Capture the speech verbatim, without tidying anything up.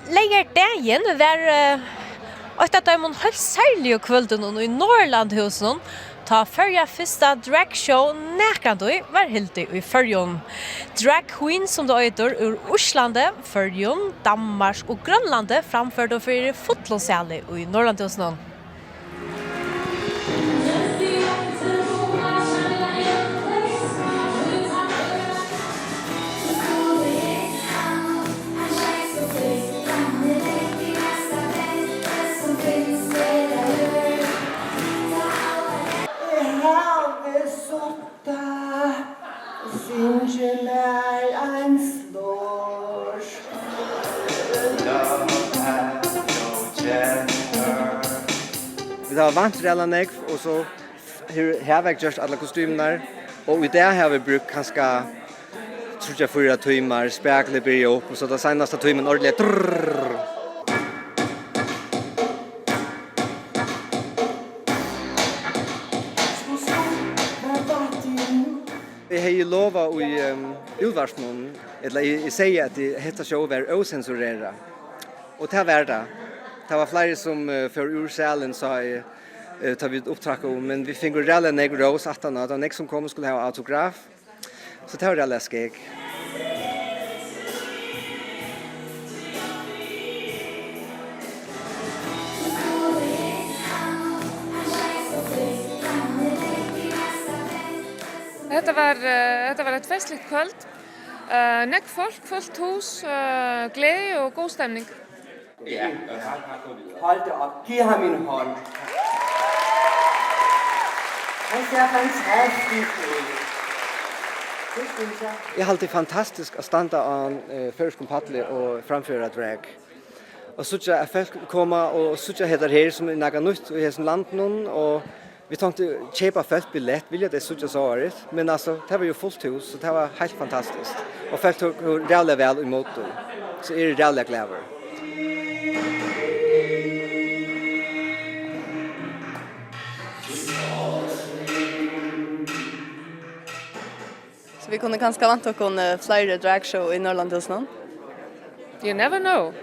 Leygardagin var, eh, eitt av teimum heilt serligu kvøldunum í Norðurlandahúsinum, tá Føroya fyrsta dragshow nakrantíð var hildið í Føroyum. Drag queens, sum tað eitur, úr Íslandi, Føroyum, Danmark og Grønlandi framførdu fyri fullum sali í Norðurlandahúsinum. Eg havi suttað og singið mær ein snort. Vit hava vant ræðuliga nógv, og so hevur Hervik gjørt allar kostymurnar, og í dag hava vit brúkt kanska tríggjar, fýra tímar, spakuliga byrja upp, og so tann seinasta tíman ordiliga drrrr. Eg hevði lovað í, ehm, útvarpinum, ella eg, eg segði, at eg, hetta show var ósensurerað. Og tað var tað. Tað var fleiri, sum, eh, fóru úr salin, sá eg, eh, tá vit upptrakkaðu, men vit fingu ræðuliga nógv rós aftaná. Tað var nógv, sum kom og skuldi hava autograf. So tað var ræðuliga skeg. Hetta var, eh, hetta var eitt festligt kvøld. Eh, nógv fólk, fult hús, eh, gleði og góð stemning. Ja. Hold da op. Giv ham en hånd. Han ser fantastisk ud. Det synes jeg. Eg haldi fantastiskt at standa á, eh, føroyskum palli og framføra drag. Og síggja at fólk koma og síggja hetta her, sum er nakað nýtt í hesum landinum, og vit tonktu keypa fólk billett, vilja tey síggja sovorðið, men altso, tað var jú fult hús, so tað var heilt fantastiskt. Og fólk tóku ræðuliga væl ímóti, so eg eri ræðuliga glaður. So vit kunnu kanska vænta okkum, eh, fleiri dragshow í Norðurlandahúsinum? You never know.